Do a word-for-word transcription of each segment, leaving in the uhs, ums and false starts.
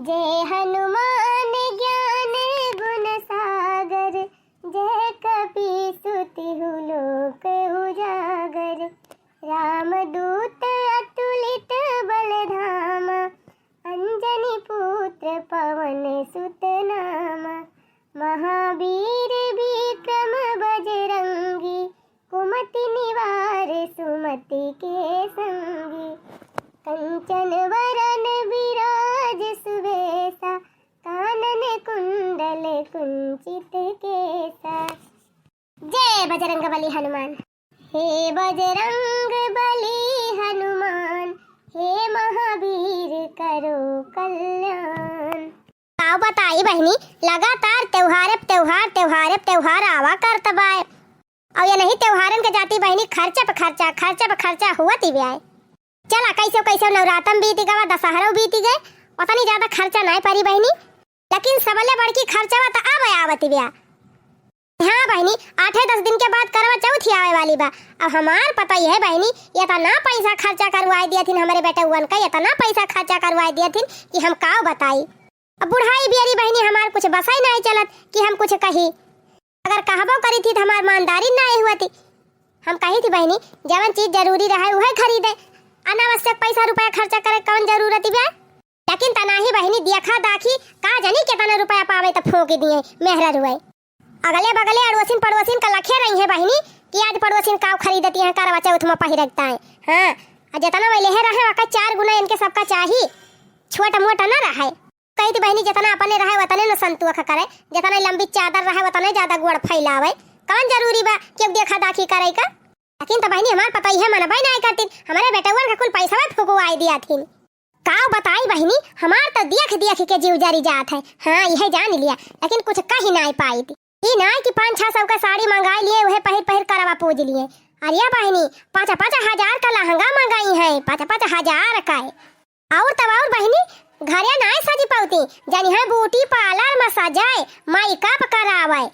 जय हनुमान ज्ञान गुण सागर, जय कपीसु तिहु लोक उजागर। रामदूत अतुलित बल धामा, अंजनी पुत्र पवन सुत नामा। महावीर विक्रम बजरंगी, कुमति निवार सुमति के संगी। कंचन वरन विराज सुबेसा, कानन कुंडल कुंचित केसा। जय बजरंग बली हनुमान। हे बजरंग बली हनुमान, हे महावीर करो कल्याण। का बताई बहिनी, लगातार त्योहारे प त्योहार, त्योहारे प त्योहार आवा करत बाय। अउ यनही त्योहारन के जाति बहिनी, खर्चा प खर्चा, खर्चा प खर्चा हुवत ही बाय। चला, कइसे कइसे नवरातन बीति गवा, दसहरो बीति गए, ओतनी ज्यादा खर्चा नाहीं परी बहिनी। लेकिन सबले बड़की खर्चवा त अब आवत ही बाय। हाँ बहिनी, आठे दस दिन के बाद करवा चौथ ही आवे वाली बा। अब हमार पतोहिया बहिनी, एतना पैसा खर्चा करवाए दियथिन हमरे बेटउवन का, एतना पैसा खर्चा करवाए दियथिन कि हम काउ बताई। अब बुढ़ाई बियरी बहिनी, हमार कुछ बसइ नाहीं चलत कि हम कुछ कही। अगर कहबो करित ही त हमार ईमानदारी नाहीं हुवत ही। हम कहित ही बहिनी, जवन चीज जरूरी रहइ उहइ खरीदे, अनावश्यक पैसा रुपया खर्चा करइ क कवन जरूरत बा? लेकिन तनाही बहिनी, देखा दाखी का जानी केतना रुपया पावइ त फूँकि दिए मेहररुवइ। अगले बगले अड़ोसिन पड़ोसिन क लखे रहिहैं बहिनी कि आज पड़ोसिन काउ खरीदति हैं करवा चौथ म पहिरइ क ताईं। हाँ, अउ जेतना वइ लेहे रहइँ, ओका चार गुना इनके सबका चाही, छोट मोट न रहइ। कहित ही बहिनी, जेतना अपने रहइ, ओतने न संतोख करइ, जेतना लंबी चादर रहइ, ओतने ज्यादा गोड़ फइलावइ। कवन जरूरी बा केउ देखा दाखी करइ क? लेकिन त बहिनी, हमार पतोहिया मनबइ नाहीं करतिन, हमरे बेटउवन क कुल पैसवा फुकवाइ दियथिन। काउ बताई बहिनी, हमार त देख देख के जीव जरि जात है। हाँ, इहइ जानि लिया, लेकिन कुछ कहि नाहीं पाइत। ई नाहीं कि पाँच छह सौ क साड़ी मंगाइ लिए, उहइ पहिर पहिर करवा पूज लिए। अरे बहिनी, पाँच पाँच हजार क लहंगा मंगाई हैं, पाँच पाँच हजार क। अउर तब अउर बहिनी, घरे नाहीं सजि पउती, जनिहैं ब्यूटी पार्लर म सजइ, मेकअप करावइ।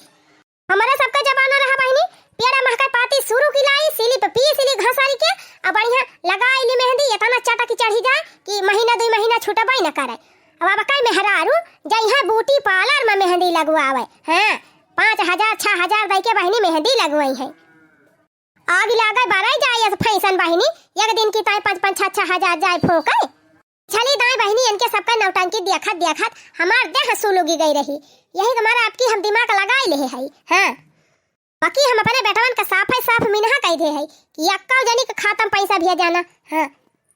हमरे सबका जमाना रहा बहिनी, पेड़ा महकइ पाती सुरु किलाई, सिलिप पीस ली घसरि के, अउ बढ़िया लगाइ ली मेहंदी, एतना चटकि चढ़ि जाए कि महीना दुइ महीना छुटबइ न करइ। अब अबकइ मेहरारू जइहैं ब्यूटी पार्लर म मेहंदी लगवावइ, हाँ, पाँच हजार छह हजार दइके बहिनी मेहंदी लगवइहैं। आगि लागइ बरइ जाइ अस फैशन बहिनी, एक दिन की ताईं पाँच पाँच छह छह हजार जाइ फूँकइ। चली दाईं बहिनी, इनके सबका नौटंकी देखत देखत हमार देह सुलुगि गइ रही। यही के मारे अबकी हम दिमाग लगाइ लेहे हई। हाँ, बाकी हम अपने बेटवन क साफइ साफ मिनहा कहि देहे हई कि एक्कउ जनी क खाता म पैसा भेजा न। हाँ,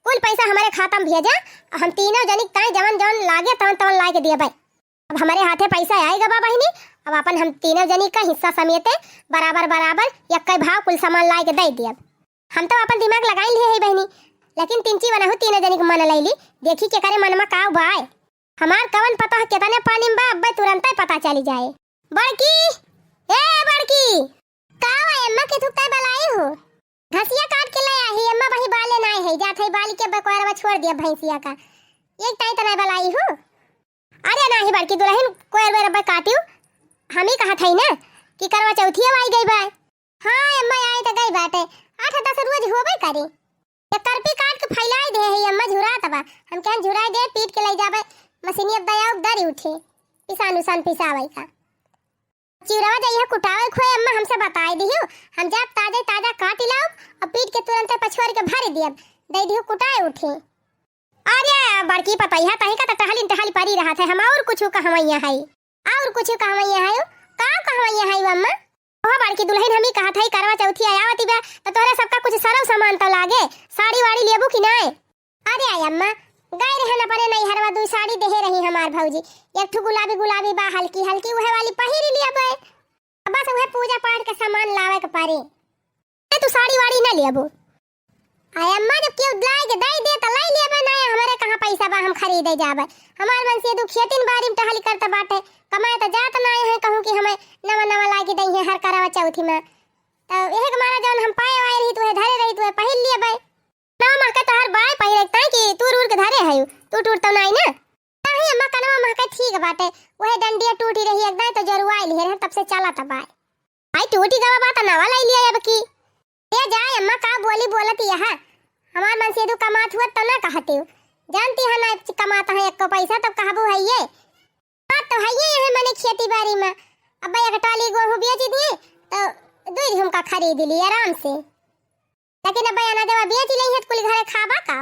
कुल पैसा हमरे खाता म भेजा, हम तीनउ जनी क ताईं जवन जवन लागे तवन तवन लाइके देबइ। अब हमरे हाथे पैसा आइ गवा बहिनी, अब अपन हम तीनउ जनी क हिस्सा समेते बराबर बराबर एक्कइ भाव कुल सामान लाइके दइ दियब। हम तउ अपन दिमाग लगाइ लिहे हई बहिनी, लेकिन तिनची वनहु तीनउ जनी क मन लइली, देखी केकरे मन म काउ बाय। हमार कवन पतोह केतने पानी म बा, अब्बइ तुरंतइ पता चलि जाए। बड़की, ए बड़की, का हुआ अम्मा, केथू क ताईं बलाई हो? घसिया काट के लइ आही अम्मा, वही बाले नाहीं है, जात है बालि के बकोरवा छोड़ दिया भैंसिया का। एक ताईं त नाहीं बलाई हो। अरे नाहीं बड़की दुलहिन, कोयर वेर अब्बइ काटिउ, हमहीं कहत हई न कि करवा चौथिया आइ गइ बा। हाँ अम्मा, आइ त गइ बाटे, आठ दस रोज होबइ करी। एक करपी काट के फैलाइ देहे हई अम्मा, झुरात बा। हम कहेन झुराइ दे, पीट के लइ जाबइ मशीनिया, अब दयाउ दरी उठे, पिसान उसान पिसावइ का। चिउरवा जइहे कुटावइ खोए अम्मा, हमसे बताइ दिहु, हम जाब ताजे ताजा काटि लाउब अउ पीट के तुरंतइ पछोर के भरि दियब, दइ दिहु कुटाइ उठे। अरे बड़की पतोहिया, तहीं का त टहलिन टहलि परी रहत है, हम अउर कुछु कहवइया हई। अउर कुछु कहवइया हई? का कहवइया हई अम्मा? ओह बड़की दुलहिन, हमहीं कहत हई करवा चौथिया आवति बा, त तोहरे सबका कुछ सरउ सामान तउ लागे, साड़ी वाड़ी लेबू कि नाहीं? अरे आय अम्मा, गइ रहन अपने नइहरवा, दुइ साड़ी देहे रही हमार भौजी, एक ठु गुलाबी गुलाबी बा हल्की हल्की, उहइ वाली पहिरि लियबइ। बस उहइ पूजा पाठ क सामान लावइ क परे। ए, तू साड़ी वाड़ी न लेबू? आय अम्मा, जब केउ लाइके दइ दे त लइ लेबइ, नाहीं हमरे कहाँ पैसा बा हम खरीदइ जाबइ। हमार मनसेदू खेतिन बारी म टहलि करत बाटे, कमाए त जात नाहीं है, कहूँ कि हमइ नवा नवा लाइके दइहैं हर करवा चौथी म। त एहे क मारे जउन हम पाए वाए रही, त उहइ धरे रही, त उहइ पहिर लेबइ। कनवा महकइ तोहार बाय पहिरे क ताईं कि तूर उर के धरे हयू, टूट उट तउ नाहीं न? नाहीं अम्मा, कनवा महकइ ठीक बाटे, उहइ डंडिया टूटी रही एक दाईं त जरुआइ लिहे रहे, तब से चलत बाय। आई टूटी गवा बा त नवा लइ लिया अब की। ए जाए अम्मा, का बोली बोलत यहा, हमार मनसेदू कमात हुअत तउ न कहतेउ। जानती है ना, कमात है एक्को पैसा, तब कहबू है ये। बात तो है ये, यही मने खेती बारी में। अब एक टाली गोहूँ बेच दिए, तो दुई झुमका खरीद ली आराम से। लेकिन अब अनाजवा बेच लेइहैं, तो कुल घरे खाबा का?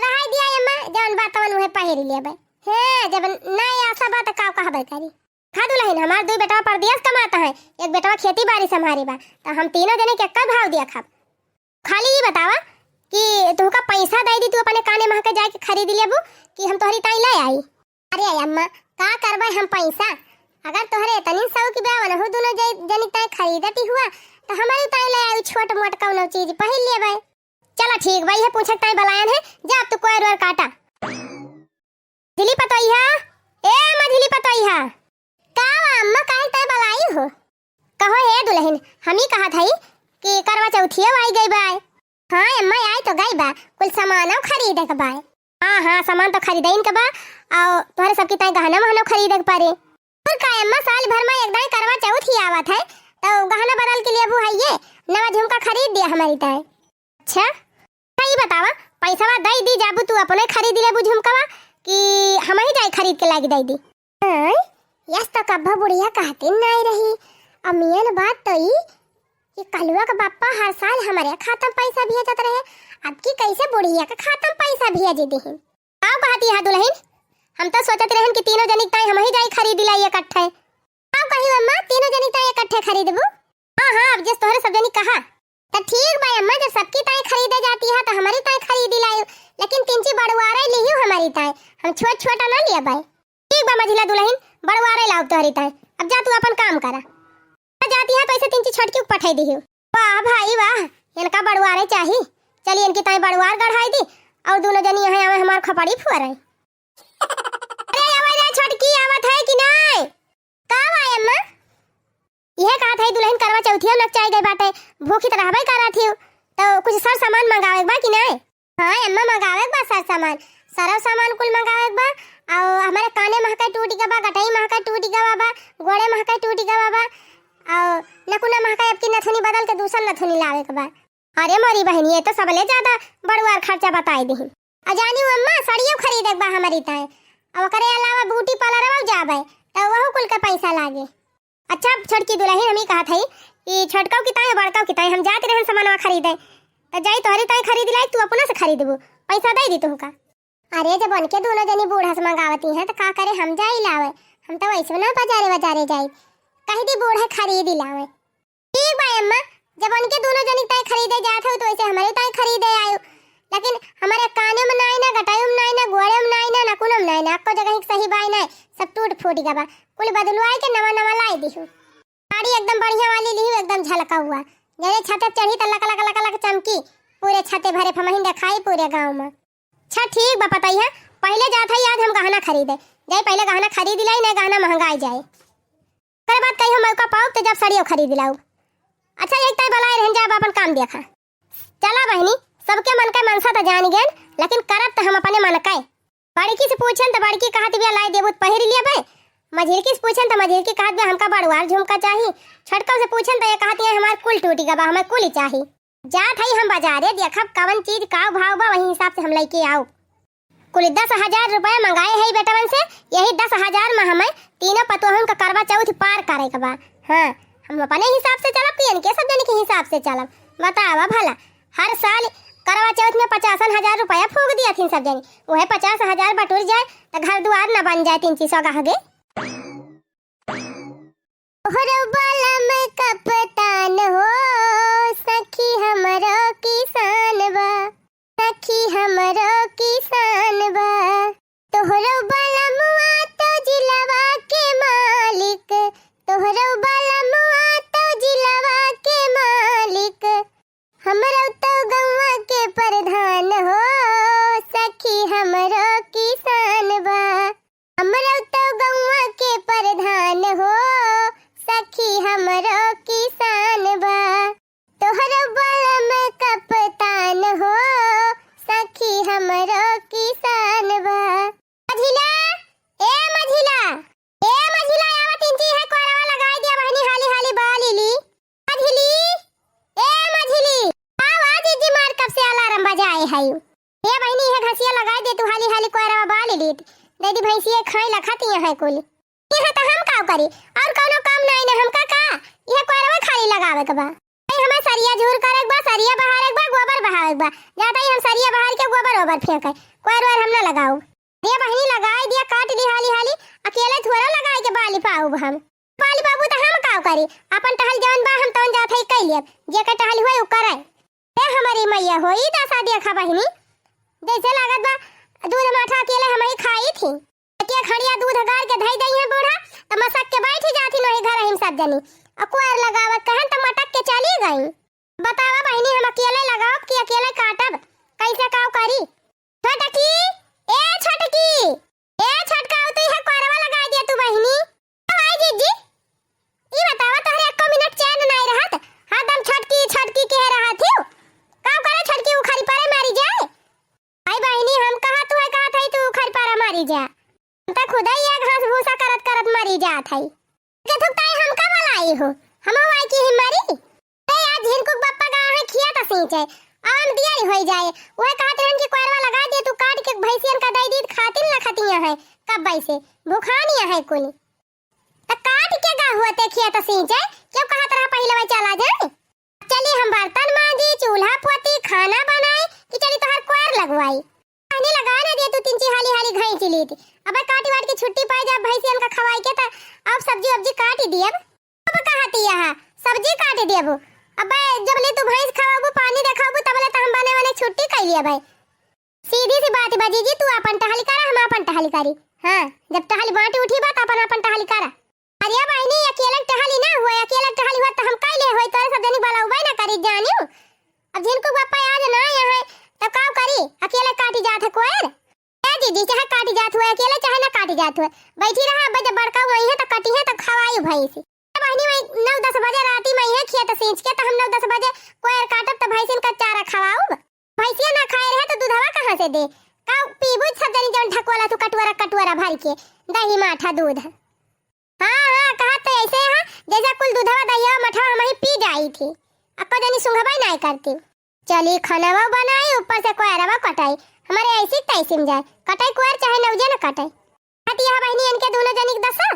रहाई दिया अम्मा, जवन बा तवन उहे पहिर लेबै। हे, जब नाई आसा बा, त का कहबै करी? खा दुलहिन, हमार दुई बेटवा परदेस कमात हैं, एक बेटवा खेती बारी संभारी बा, त हम तीनों जने के एक्कै भाव दिया खाब। खाली ई बतावा कि तुहका पैसा दइ दी, तू अपने काने महके जाइके खरीद लेबू, कि हम तोहरी ताई लै आई? अरे अम्मा, का करबै हम पैसा? अगर तोहरे एतनी शौक बा, वनहु दुनो जे-, जनी ताई खरीदती हुआ, त हमरी ताई लै आई, छोट मोट कौनो चीज पहिर लेबै। चला ठीक बा, इहे पूछक ताई बलायन है, जा अब तू कोयर ओयर काटा। मझिली पतोहिया, ए मझिली पतोहिया। का वा अम्मा, काहे ताई बलाई हो? कहो हे दुलहिन, हम ई कहत हई कि करवा चौथियो आई गई बाय। हाँ अम्मा, आई तो गई बा, कुल सामानो खरीदे के बाय। हाँ, हाँ, सामान तो खरीदइन के बा, अउ तोहरे सबकी ताई गहना वहनो खरीदे के परे। और का अम्मा, साल भर में एक दाई करवा चौथ ही आवत है, तो गहना बदल के लेबू है ये, नवा झुमका खरीद दिया हमरी ताई। अच्छा, अच्छा, ई बतावा, पैसवा दई दी जाबू तू अपने खरीद लेबू झुमकवा, कि हमही जाई खरीद के लागी दई दी? हाँ, यस तो कब्बो बुढ़िया कहती नाई रही। अमियन बात तो ई कि कलुआ के बापा हर साल हमरे खाता में पैसा भेजत रहे, अब की कैसे बुढ़िया के खाता में पैसा भेज दिहिन? का कहती है दुलहिन? हम तो सोचत रहन कि तीनों जनी ताई हमही जाई खरीद लाई इकट्ठे। का कही अम्मा, तीनों जनी ताई इकट्ठे खरीदबू? हाँ, हाँ, अब जस तोहरे सब जनी कहा। त ठीक बा अम्मा, जब सबकी ताई खरीदे जाती है, त हमरी ताई खरीद लायु, लेकिन तिनची बड़ुआरे लिहियो हमरी ताई, हम छोट छोट ना लिया बाई। ठीक बा मझिला दुलहिन, बड़ुआरे लाउब तोहरी ताई, अब जा तू अपन काम करा। जाती है तो ऐसे तिनची छोटकी को पठाई दिहियो। वाह भाई वाह, इनका बड़ुआरे चाही, चली इनकी ताई बड़ुआर गढ़ाई दी, और दुनो जनी यहाँ आवे हमार खपड़ी फुअरे। अरे आवे ना छोटकी, आवत है कि नाई? का बा अम्मा? इहे कहत हई दुलहिन करवा चौथिया नकचाई गई बाटे, भूखी त रहबे करत हिउ, तो कुछ सर सामान मंगावे के बा कि नाई? हाँ अम्मा, मंगावे के बा सर सामान, सरव सामान कुल मंगावे के बा। अउ हमरे काने महके टूट गवा बा, गटई महके टूट गवा बा, गोड़े महके टूट गवा बा, अउ नकुना महके अब की नथुनी बदल के दूसर नथुनी लावे के बा। अरे मोरी बहिनी, ये तो सबले ज्यादा बड़ुआर खर्चा बताई दिहिन। अ जानी अम्मा, सड़ियो खरीदे के बा हमरी ताई। अ ओकरे अलावा ब्यूटी पार्लरवा जाबे, त वहू कुल के पैसा लागे। अच्छा छोटकी दुलहिन, हम ई कहत हई कि छोटकऊ की ताई, बड़कऊ की ताई, हम जात रहन सामानवा खरीदे, त जाई तोहरी ताई खरीद लाई, तू अपना से खरीदबू, पैसा दे दी तुहका। अरे, जब उनके दुनो जनी बूढ़ा से मंगावती हैं, त का करे, हम जाई लावे? हम त वैसे ना बाजारे, बाजारे जाई। कह दी बूढ़े खरीद ही लावे। ठीक बा अम्मा, जब उनके दुनो जनी ताई खरीदे जात हो, त वैसे हमरे ताई खरीदे आयो। लेकिन हमरे काने में नाई ना, गटाई में नाई ना, गोड़े में नाई ना, नकुन में नाई ना, अक्को जगह एक सही बाई नाई, सब टूट फूट गवा बा। कुल बदलवाई के नवा नवा लाई दिहु। साड़ी एकदम बढ़िया वाली लिहु, एकदम झलका हुआ, जरे छते चढ़ी त लक लक लक लक चमकी, पूरे छते भरे फमहिन देखाई पूरे गाँव में। अच्छा ठीक बा पतोहिया, पहिले जात हई आज हम गहना खरीदे। जाई पहिले गहना खरीद लाई, नहीं गहना महंगाई जाए। ओकरे बाद कहियो मौका पाउब त जब सड़ियो खरीद लाउब। अच्छा एक ताई बलाए रहन, जाब अपन काम देखा। चला बहिनी, सबके मन के मनसा त जान गेन, लेकिन करब त हम अपने मन के। बड़की से पूछन त बड़की कहत बिया लाई देबू त पहिर लिया बे। मझिलकी से पूछन त मझिलकी कहत बिया हमका बड़ुआर झुमका चाही। छोटकऊ से पूछन त ये कहत ये हमार कुल टूटी गवा बा, हमें कुल ही चाही। जात हई हम बाजारे, देखब कवन चीज का भाव बा, वही हिसाब से हम लइके आउब। कुल दस हजार रुपया मंगाए हई बेटवन से, यही दस हजार में हमें तीनों पतोहन का करवा चौथ पार करे के बा। हाँ, हम अपने हिसाब से चलब कि इनके सब जने के हिसाब से चलब? बतावा भला, हर साल करवा चौथ में पचासन हजार रुपया फूंक दिया थीन सब जने, वह पचास हजार बटुर जाए त घर दुआर न बन जाए तीन चीज सौ गह गे। तोहरो बलम कप्तान हो, सखी हमरो किसान बा, सखी हमरो किसान बा। तोहरो बलमुआ तो जिलवा के मालिक, तोहरो बलमुआ तो जिलवा के मालिक, हमरो तो गौवा के प्रधान हो, सखी हमरो किसान बा। हमरो तो गौवा के प्रधान हो, सखी हमरो किसान बा। तोहरो बलम कप्तान हो, सखी हमरो किसान बा। मझिला, ए मझिला, ए मझिला, आवा तीन चीज है कोरवा लगाई दिया बहिनी, हाली हाली बा लीली। मझिली, ए मझिली, आवा जीजी मार कब से अलार्म बजाए है। ए बहिनी, इहे घसिया लगाई दे तू, हाली इसी खाई लखत यहाँ है कुल। यहाँ त हम काव करी, और कौनो काम नाई ना हमका का? यह कोयरवा खाली लगावे के बा। भाई, हमें सरिया झूर करे के बा, सरिया बहारे के बा, गोबर बहावे के बा। जाता ही हम सरिया बहार के गोबर ओबर फेंके, कोयर ओयर हम ना लगाऊ। दिया बहिनी लगाई दिया, काट ली हाली हाली, अकेले थोड़ा लगाई के बाली पाऊब हम। बाली पाबू त हम काव करी, अपन टहल जौन बा हम तौन जात है कई लियब, जे के टहल हुए उ करे। ए हमारी मैया होई दशा देखा बहिनी, जैसे लागत बा दूध माठा अकेले हम ही खाई थी। एक एक हड़िया दूध गार के धई दई है बूढ़ा, त मसक के बैठ जाती नहीं घर हम सब जनी। अ कोयर लगावत कहन त मटक के चली गई। बतावा बहिनी, हम अकेले लगावब कि अकेले काटब? कैसे काव करी? छोटकी, ए छोटकी, ए छोटका, तू इहे कोयरवा लगाई दिया तू बहिनी। ओ आई जीजी, ई बतावा तोहरे एको मिनट चैन नाई रहत, हरदम छोटकी छोटकी कह रहत हियो। काव करे छोटकी उखरी परे मारी जाए? आई बहिनी, हम कहा तू है, कहा थई तू उखरी परे मारी जा। हम त खुदई ये घास भूसा करत करत मरी जात हई। के थुकताई हमका बोलाई हो, हम वाई की ही मरी। ए, आज झिनकुक बप्पा गा है खिया त सींचे, अब हम दियर होई जाए। वह कहत रहन कि कोयरवा लगा दे, तू काट के भैंसियन का दई दी, खातिन न खतिया है, कब से भुखानिया है कुल। त काट के गा हुआ ते खिया त सींचे, क्यों कहत रहा पहिले वही चला जाए? चली हम बर्तन मांजी, चूल्हा पोती, खाना बनाई, कि चली तोहर कोयर लगवाई। पानी लगा ना दे तू, तीन ची हाली हाली घाई चिली थी। अबे काटी वाट के छुट्टी पाई जा भैंसियन का खवाई के, त अब सब्जी वब्जी काटी दियब। अब कहती यहाँ सब्जी काटी दियबू। अबे जब ले तू भैंस खवाबू, पानी देखाबू, तब ले त हम बने बने छुट्टी कई लिया भाई। सीधी सी बात बा जीजी, तू अपन टहली करा, हम अपन टहली करी। हाँ, जब टहली बांटी उठी बा, त अपन अपन टहली करा। अरे बहिनी, अकेले टहली ना हुआ, अकेले टहली हुआ त हम कैले होई, तोरे सब जनी बलौबे ना करी जानियो। अब झिनकू बप्पा आज ना आए हैं, तब काव करी? अकेले काटी जात है कोयर। ए जीजी, चाहे काटी जात हुआ अकेले, चाहे ना काटी जात हुआ, बैठी रहा। अब जब बड़का वही है त कटी है त खवाई भैंस। ए बहिनी, वही नौ दस बजे राती में है खेत सींच के, त हम नौ दस बजे कोयर काटब त भैंसिन का चारा खवाऊब। भैंसिया ना खाए रहे त दूधवा कहाँ से दे? का पीबू सब जनी जौन ढकवाला तू कटोरा कटोरा भर के दही माठा दूध? हाँ, हाँ, कहा तो ऐसे है, जैसे कुल दूधवा दहिया मठवा हम ही पी जाई थी। अक्को जनी सुंघबा ही नाई करती। चली खनवा बनाई, ऊपर से कोयरवा कटाई। हमारे ऐसी तैसी में जाए, कटाई कोयर चाहे नौजे न कटाई। हटी है बहिनी, इनके दोनों जनी के दसा।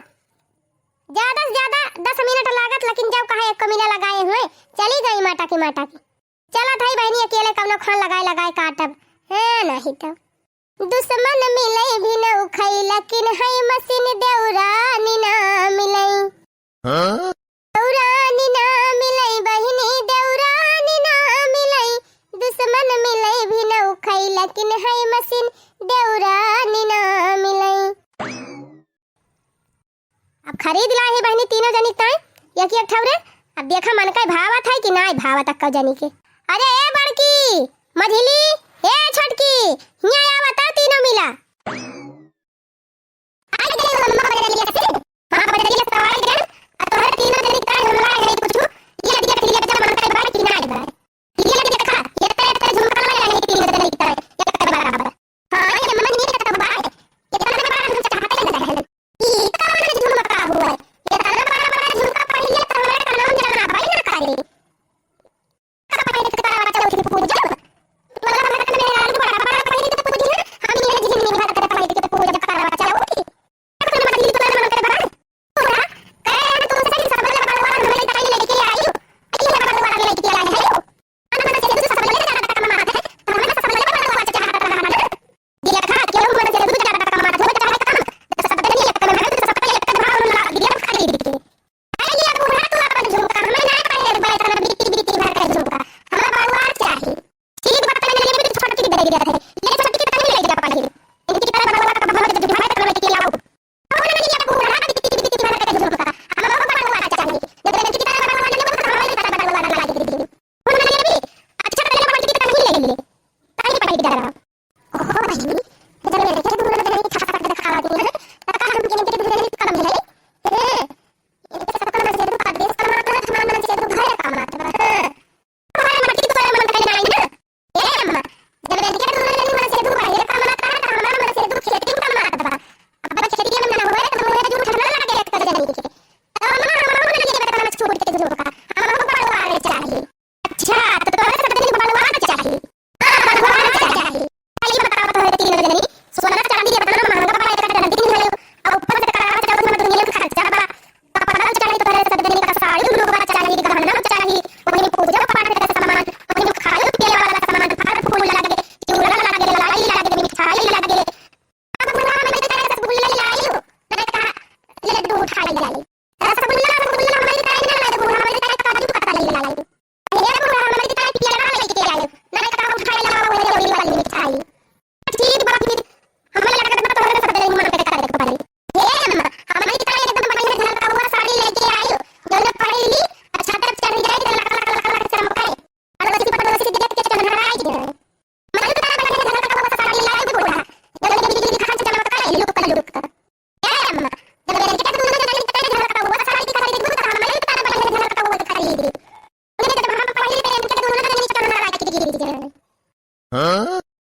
ज्यादा से ज्यादा दस मिनट लागत, लेकिन जब कहा एक कमीला लगाए हुए, चली गई माटा की माटा की। चला थाई बहिनी, अकेले कौनो खान लगाए लगाए काटब। हाँ, नहीं तो। दुश्मन मिलई भी न उखई, लेकिन है मशीन देवरानी ना मिलई। हाँ? देवरानी ना मिलई बहिनी, देवरानी ना मिलई। दुश्मन मिलई भी न उखई, लेकिन है मशीन देवरानी ना मिलई। अब खरीद ला है बहिनी तीनों जनी ताई एक एक ठौरे। अब देखा मन का भावत है कि नाई भावत अक्का जनी के। अरे ए बड़की, मझिली, ए छोटकी, हियाँ आवता तीनों मिला। आई गए हम बजरिया से। हाँ, बजरिया से आई गए। आ तोहरे तीनों जनी ताई हमरा नहीं कुछ। ये दिया, दिया, जब मन का बार कि नाई बार। ये देखा, ये तेरे, तेरे झुमका लगा है, ये तीन जने की तरह, ये बराबर। हाँ, ये मन नहीं करता हुआ है। ये कितना बड़ा झुमका चाहते हैं, ये इतना बड़ा झुमका हुआ है। ये इतना बड़ा, बड़ा झुमका पहन लिया, तो हमारे कानों में जरा भाई ना करे। कब पहले तो बड़ा, बड़ा चलो, फिर पूछ जाओ। मतलब, हमारे कान में लगा, बड़ा, बड़ा पहले तो पूछ लिया, हम ये जिन नहीं बात करता है, ले लाई। रसगुल्ला, रसगुल्ला हमरे ताई ना लाई, बूढ़ा हमरे ताई काजू कतली ले लाई। अरे बूढ़ा हमरे ताई पियला लेके आयो, ना का हम खाए ला वो रे वाली मिठाई। ठीक बा, फिर हमरे लगा के तोहरे सब दिन मन पे कर देख पारी। हे अम्मा, हमरे ताई एकदम बढ़िया झलकउआ साड़ी लेके आयो, जौन पहली अच्छा तरफ चढ़ जाए तो लक लक लक लक चमकाए। पड़ोसी पड़ोसी देख के चंद्रा आई गए। मम्मी तो बड़ा बढ़िया झलकउआ साड़ी लाई बूढ़ा, जौन बिजली बिजली खान चमकाए लुक लुक। ए अम्मा, जब लड़की के दोनों जने के झलकउआ साड़ी दिखा रही थी, तो हमरे भी बड़ा बढ़िया झलकउआ दिखा रही थी। उन्हें तो हम पहले तो इनके दोनों जने के चंद्रा आई के गिर गए। हाँ?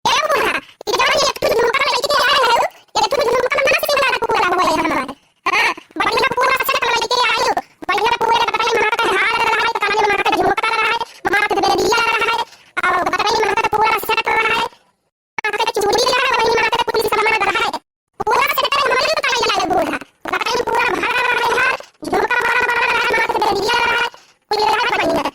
ए बूढ़ा, ई जवन एक ठो झुमका लेके आए हो, एक ठो झुमका में ना सिंगार पूरा हुआ है हमारा। हाँ, बढ़िया पूरा set लेके आए हो, बढ़िया पूरा कटाई मार के हार रहा है, कान में मार के झुमका रहा है, मार के बेदिया रहा है, और कटाई मार के पूरा set रहा है, मार के चूड़ी रहा है, वही मार के कुछ सामान रहा है, पूरा set हमारे तो काहे लाए बूढ़ा, कटाई पूरा भरा रहा है हार, झुमका बड़ा बड़ा रहा है, मार के बेदिया रहा है, कुछ रहा है बढ़िया।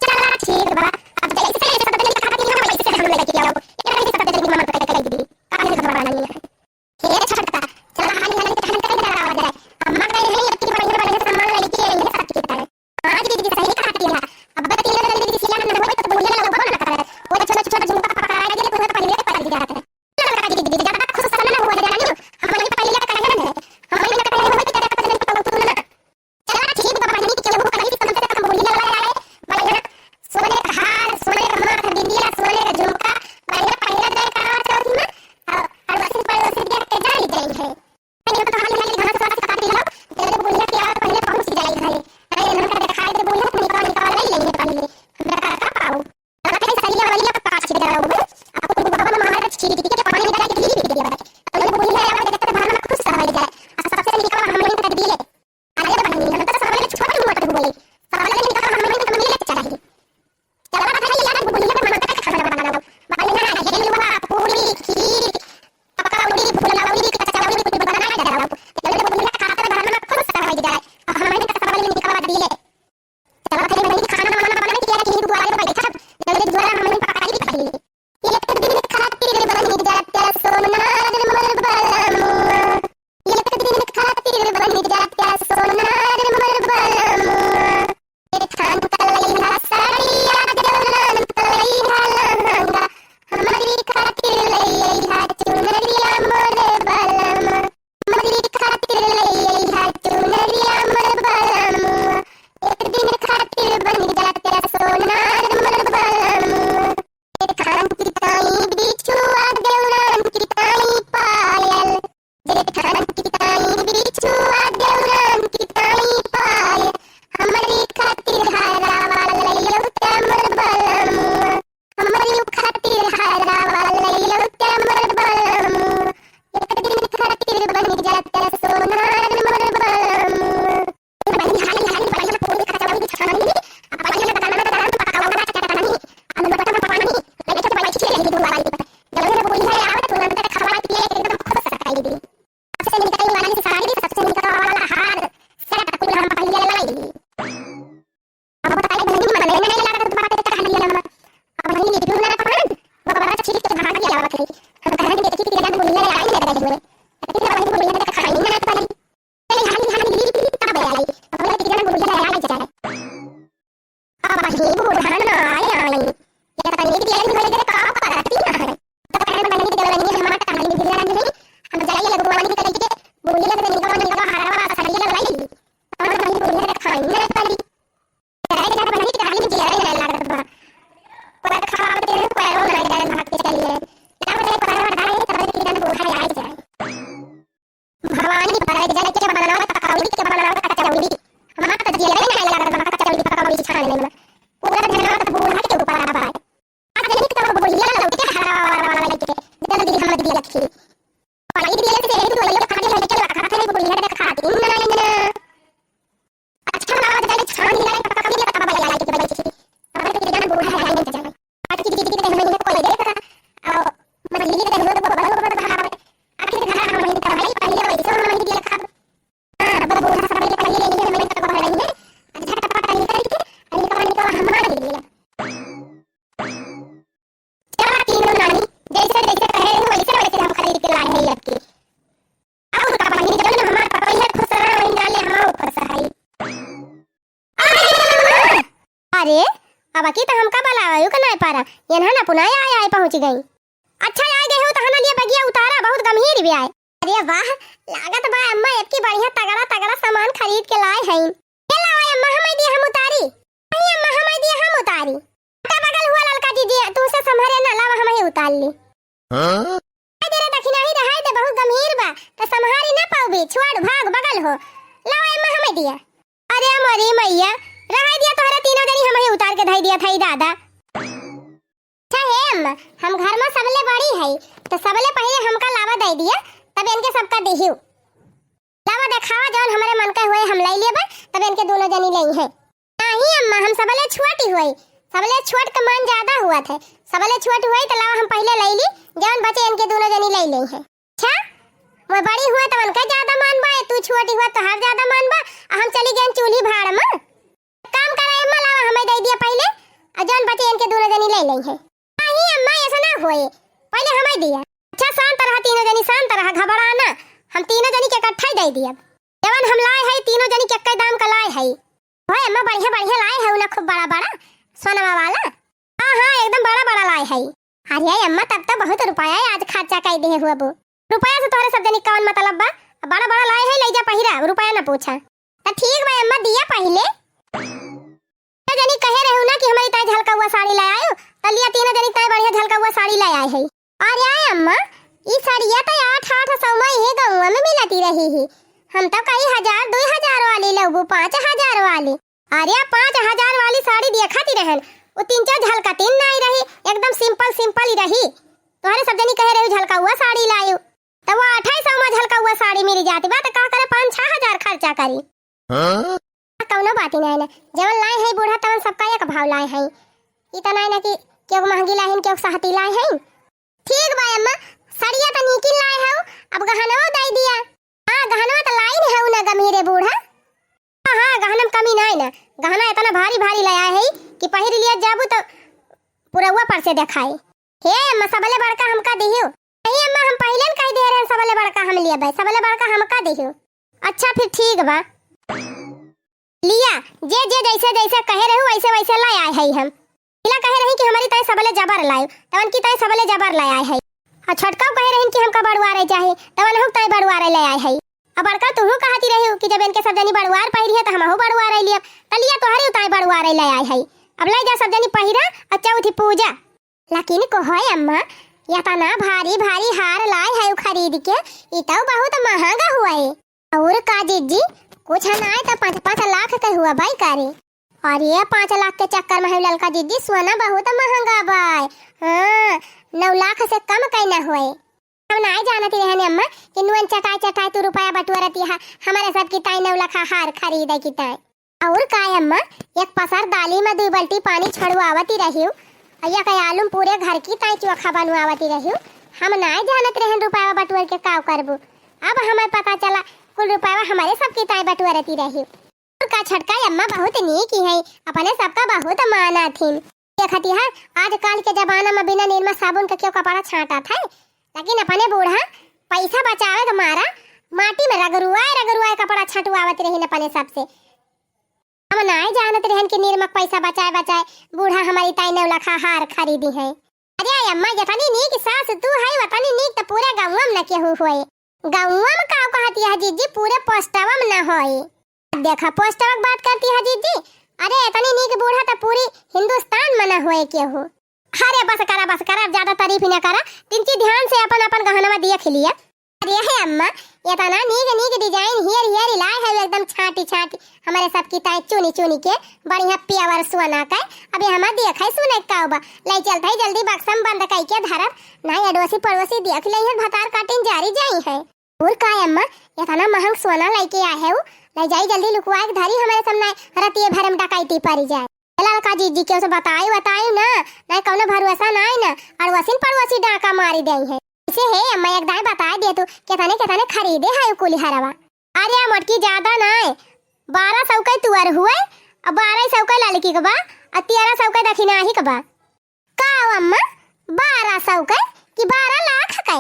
चला ठीक बा, अब जैसे जैसे सब दिन खाती है, वैसे हम लेके आओ। ये नहीं सब दिन मन पे करेगी, काहे घबरा नहीं है। हे छोटका, चला हाली हाली टहल के इधर आवा जरा। अम्मा कह रही है, "अब की बढ़िया बढ़िया सामान लेके आई है, सब की तरह।" हाँ दीदी, दीदी, सही कहा दीदी। अब बस तीन दिन दीदी सिला न हो तो बोलिए ना, लोगों ना करे। वो छोटा छोटा झुमका पकड़ा रहा है, तो पहले पकड़ दिया रहता है। चलो बेटा दीदी, दीदी, ज्यादा खुश ना हो, ज्यादा नहीं हो। हम वही पहले का करेंगे ना, हम वही का करेंगे, वही का करेंगे, तो तुम ना। चला ठीक बा बहिनी, केहू कहीं से कम से कम बोलिया वाला रहे, बढ़िया सोने का हार, सोने का माथ, बिंदिया, सोने का झुमका, बढ़िया पहिरा जाए करवा चौथ में, और अड़ोसी पड़ोसी देख के जाई जाई है। पहले तो हाल में घर से बाहर से काट दिया, जल्दी बोलिया के आवत पहले पहुंच जाई घरे। अरे नंबर दिखाई दे बोलिया, तो निकाल निकाल ले लेंगे पहले, हमरा का का पाऊ। और फिर सरिया वाली का पास छिड़ रहा हूँ, आपको बाबा मार छीट के पानी में डाल के धीरे धीरे दिया। तो बोलिया आवत देखते बाहर में खुश रह जाए, और सबसे निकाल हम लोग कर दिए। अरे बहिनी, हम तो सबले छोट मोट बोले, सबले निकल हम नहीं तो मिले चाहिए। चलो भाई यार, बुढ़िया के मन का खाना बना लो। भाई ना, ये हुआ पूरी, खीर, पकौड़ी, फुलौड़ी, कचौड़ी, कुछ बनाना है जरा। चलो बुढ़िया खाते घर में खुश रह जाए। अब हमने तो सबले निकल दिए। चलो भाई, मैं खाना वाना बनाने की तैयारी की, दुआरे पे बैठा। जल्दी दुआरा हमने पकाई भी खाई। एक दिन खातिर बन जाता सोनार मोर बलमुआ। एक दिन खातिर बन जाता सोनार मोर बलमुआ। ए थान कलैया साड़िया, जौनन कलैया लहंगा, हमरी खातिर लैया चुनरिया मोर बलमुआ। हमरी खातिर लैया चुनरिया मोर बलमुआ। एक दिन खातिर बन जाता सोनार मोर बलमुआ। ए थान की ताई बिछुआ, देवरान की ताई पायल। जेठान की ताई बिछुआ, देवरान की ताई पायल। हमरी खातिर हारावा लैया मोर बलमुआ। हमरी खातिर हारावा लैया मोर बलमुआ। एक दिन खातिर बन जाता सोनार मोर बलमुआ। बहिनी हाली हाली बढ़िया पूरी कचौड़ी बिछानी, आ बढ़िया गाना में गाना पकावा चटनी, आ लोटा में पानी, लगे तो बैठ के रही दुआरा पर। जल्दी से बोली है, आवत तुरंत खवाई पिए एकदम खुश रखाई दी। सबसे निकल वाला साड़ी, सबसे निकल वाला हार, सेट कुल हम पहले लाई। अब बताइए बहिनी, मन में नहीं लगा तो तुम्हारा पेट चढ़ा लिया ना। अब बहिनी, क्यों ना पकड़न? वो बाबा से छिड़ी के भाग गया, बाबा कहीं। हम घर में देखी कि जब बोली है, आई लग रही है। लेकिन बहिनी बोली है, तो खाई नहीं ना पड़ी। पूरा ध्यान तो बूढ़ा के ऊपर बा। आज नहीं तो बुढ़िया लौट के हरा वाला लेके जल्दी हम दिया रखी। पढ़ाई दिए से यही तो लगे खाली है, लेकिन लगा खाते हैं बुढ़िया के खाते हैं ना, ना। अच्छा, बाबा जाने छान दिया है, पक्का भी लगा बाबा लगा के बजे से। अब तो ये जान बूढ़ा है, नहीं जाने। आज की जिंदगी तो नहीं है, कोई देख रहा। और मछली के तो बहुत बड़ा, बहुत बड़ा है। आखिर घर हम नहीं तो भाई, पहले वैसे हम नहीं दिया खा। हाँ, अब बूढ़ा सब ये पहले ले लिए, हमें तो पकड़ लेंगे। अच्छा, टपा टपा निकल के, और निकल, निकल, हम मार दिए। चला तीनों नानी, जैसे जैसे कहे हो, वैसे वैसे हम खरीद के लाए हैं आपके। और का बहिनी, जौन हमार पतोहिया खुश रहा, वही जाले हम खुश रही। अरे, अब की तो हमका बलावे के नाय पारा, यनहा ना पुनाय आय आय पहुँच गई। अच्छा, आय गए हो तो हना लिए बगिया उतारा, बहुत गंभीर भी आय। अरे वाह, लागत बा अम्मा, इतनी बढ़िया तगड़ा तगड़ा सामान खरीद के लाए हैं। ये लाओ अम्मा, हमें दिया, हम उतारी। नहीं अम्मा, हमें दिया, हम उतारी। हटा बगल हुआ ललका दीदी, तुमसे संभारे ना, लावा हम ही उतार ली। हाँ? हाय दे रे दखिनाही रे, हाय दे, बहुत गंभीर बा, त संभारी ना पाउबी, छोड़, भाग बगल हो। लावा अम्मा, हमें दिया। अरे मोरी मैया, रहाई दिया, तोहरे तीनों जनी हम ही उतार के धई दिया था ई दादा। अच्छा हे अम्मा, हम घर में सबले बड़ी है, तो सबले पहले हमका लावा दे दिया, तब इनके सबका दिहियो। लावा देखावा, जौन हमरे मन का हुए हम लई लेबे, तब इनके दोनों जनी लई हैं। नाही अम्मा, हम सबले छोटी हुई, सबले छोट का मान ज्यादा हुआ थे, सबले छोट हुई तो लावा हम पहले लई ली, जौन बचे इनके दोनों जनी लई लई हैं। अच्छा, मैं बड़ी हुआ तो उनका ज्यादा मान बा, तू छोटी हुआ तो हर ज्यादा मान बा, आ हम चली गए चूल्ही भाड़ में। काम करे अम्मा, लावा हमें दे दिया पहले, और जौन बचे इनके दोनों जनी लई लई हैं। नाही अम्मा, ऐसा ना होए, पहले हमें दिया। अच्छा, शांत रहा तीनों जनी, शांत रहा, घबरा ना, हम तीनों जनी के इकट्ठा ही दे दिया। जवन हम लाए है, तीनों जनी के एक्के दाम का लाए है। होए अम्मा, बढ़िया बढ़िया लाए है ना, खूब बड़ा बड़ा सोनमा वाला। हाँ हाँ, एकदम बड़ा बड़ा लाए है। अरे अम्मा, तब तो बहुत रुपया है, आज खर्चा कर दे हुआ बो। रुपया से तोहरे सब जनी कौन मतलब बा? बड़ा बड़ा लाए है, ले जा पहिरा, रुपया ना पूछा। तो ठीक बा अम्मा, दिया पहले। तीनों जनी कहे रहू ना कि हमारी ताई झलकौआ साड़ी ले आयो, तो लिया तीनों जनी ताई बढ़िया झलकौआ साड़ी ले आए है। अरे अम्मा, ई साड़िया तो आठ आठ सौ में यही गाँव में मिलती रही ही। हम तो कही हजार, दो हजार वाली लेबू, पाँच हजार वाली। अरे पाँच हजार वाली साड़ी देखा ती रहन, वो तीन चार झलकतिन नाई रही, एकदम simple simple ही रही। तोहरे सब जनी कहे रहू झलकौआ साड़ी लायो, तो वो अढ़ाई सौ में झलकौआ साड़ी मिल जाती बा, तो का करे पाँच छह हजार खर्चा करी। हाँ? कौनो बात ही नहीं ना, जवन लाए हैं बूढ़ा तवन सबका एक भाव लाए हैं। ई तो नहीं ना कि केहू महंगी लाए हैं, केहू सहती लाए हैं। ठीक बा अम्मा, सड़िया तो नीकिन लाए हऊ, अब गहनवा दे दिया। हाँ, गहनवा तो लाई नहीं हऊ ना गमी रे बूढ़ा। हाँ हाँ, गहना में कमी नहीं ना, गहना इतना भारी भारी ले आए है कि पहिर लिया जाबू तो पुरौआ पर से देखाए। हे अम्मा, सबले बड़का हमका दिहियो। नहीं अम्मा, हम पहले न कह दे रहे हैं, सबले बड़का हम लिया भाई, सबले बड़का हमका दिहियो। अच्छा फिर ठीक बा। लिया, जे जे जैसे जैसे कहे रहू, वैसे वैसे लाई आए है हम। इला कहे रही कि हमारी ताई सबले जबर लायो, तवन की ताई सबले जबर लाई आए है। और छोटकाऊ कहे रही कि हमका बड़ुआ रहे चाहे, तवन हम ताई बड़ुआ रहे ले आए है। अब बड़का तुहू कहती रही कि जब इनके सब जनी बड़ुआर पहिरी है, तो हमहू बड़ुआ रहे लिया। त लिया तोहरी ताई बड़ुआ रहे ले आए है। अब ले जा सब जनी पहिरा और चौथी पूजा। लेकिन कहो अम्मा, इतना भारी भारी हार लाए है खरीद के, ई तो बहुत महंगा हुआ है। और का जिज्जी, कुछ ना आए तो पाँच पाँच लाख के हुआ बाई का रे। और ये पाँच लाख के चक्कर में है ललका जिज्जी, सोना बहुत महंगा बाय। हाँ, नौ लाख से कम कहीं ना होए। हम नाय जानत रहने अम्मा कि नुअन चटाई चटाई तू रुपया बटुआ रहती है, हमारे सब की ताई नौ लाख हार खरीदे की ताई। और काय अम्मा, एक पसर दाली में दो बाल्टी पानी छड़ुआवती रहियो, और एक आलू में पूरे घर की ताई चोखा बनवावती रहियो। हम नाय जानत रहन रुपया बटुअर के काव करबू। अब हमें पता चला, कुल रुपया हमारे सब की ताई बटुआ रहती रहियो। और का छोटका अम्मा बहुत नीक ही है, अपने सबका बहुत मानत हिन। देखती है, आजकल के जमाना में बिना निरमा साबुन के क्यों कपड़ा छांटा था, लेकिन अपने बूढ़ा पैसा बचावे के मारा माटी में रगरुआए रगरुआए कपड़ा छंटुआवत रहिन अपने सबसे। हम नाय जानत रहन कि निरमा के पैसा बचाए बचाए बूढ़ा हमारी ताई नौ लाख हार खरीदी है। अरे अम्मा, जतनी नीक सास तू है, वतनी नीक तो पूरे गाँव में न केहू होए। गाँव में का कहती है जीजी, पूरे पोस्टवा में न होए। देखा, पोस्टवा की बात करती है जीजी। अरे, इतनी नीक बूढ़ा तो पूरी हिंदुस्तान में न होए केहू। अरे, बस करा, बस करा, अब ज्यादा तारीफ ही न करा। तिनकी ध्यान से अपन, अपन गहनवा देख लिया। अरे हे अम्मा, एतना नीक नीक design हियर हियर लाए है, एकदम छाटी छाटी हमरे सबकी ताई चुनी चुनी के बढ़िया pure सोना के। अबे हमार देखै सुनै का बा, लै चलत है जल्दी बक्सा में बंद कइ के धरब, नाहीं अड़ोसी पड़ोसी देख लेइहैं, भतार काटिन जारी जाइहैं। और का अम्मा, एतना महंग सोना लइके आए है, लै जाई जल्दी लुकवाए के धरी, हमरे सब नाहीं रतिये भर में डकैती परी जाए। ए ललका जीजी, केहू से बताई बताई ना, नाहीं कउनो भरोसा नाहीं ना, अड़ोसिन पड़ोसी डाका मारी देइहैं। ऐसे हे अम्मा, एक दाईं बताई दे तू, केतने केतने खरीदे है उ कुली हरवा। अरे मोटकी, ज्यादा नाहीं, बारह सौ के तुअर हुए, अउ बारह सौ के ललकी के बा, अउ तेरह सौ के दखिनाही के बा। का हो अम्मा, बारह सौ के कि बारह लाख के?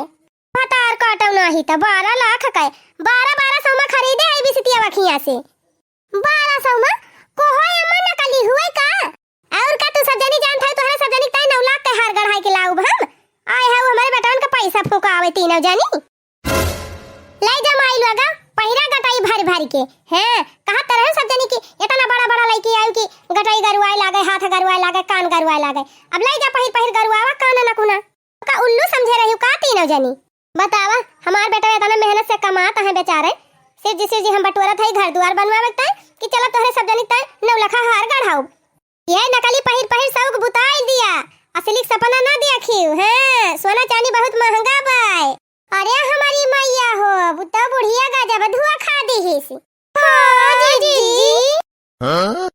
भतार काटौ नाहीं त बारह लाख के, बारह बारह सौ में खरीदे है बिसतिया बखिया से। बारह सौ में? कोहो अम्मा नकली हुए का? और का तू सब जनी जानत है, तोहरे सब जनी के ताईं नौ लाख के हार गढ़ाई के लाउब हम? आए है हमरे बेटवन के पैसा फुकावे तीनों जनी। लै जा माई लोगा, पहिरा गटई भर भर के। हैं, कहत त रहे सब जनी कि एतना बड़ा बड़ा लइके आयु कि गटई गरुआए लागे, हाथ गरुआए लागे, कान गरुआए लागे। अब लै जा पहिर पहिर गरुआवा कान नकुना। का उल्लू समझे रहिउ का तीनों जनी? बतावा, हमार बेटा एतना मेहनत से कमात है बेचारे, सिरजी सिरजी हम बटोरत है घर दुआर बनवावे के ताईं कि चलो तोहरे सब जनी के ताईं नौ लखा हार गढ़ाउब। ये नकली पहिर पहिर शौक बुताई दिया, असली के सपना ना देखिउ। हैं, सोना चानी बहुत महंगा बाय। अरे हमरी मैया हो, अब तो बुढ़िया गजब धुआँ खा दिहिस। हाँ जीजी। हाँ?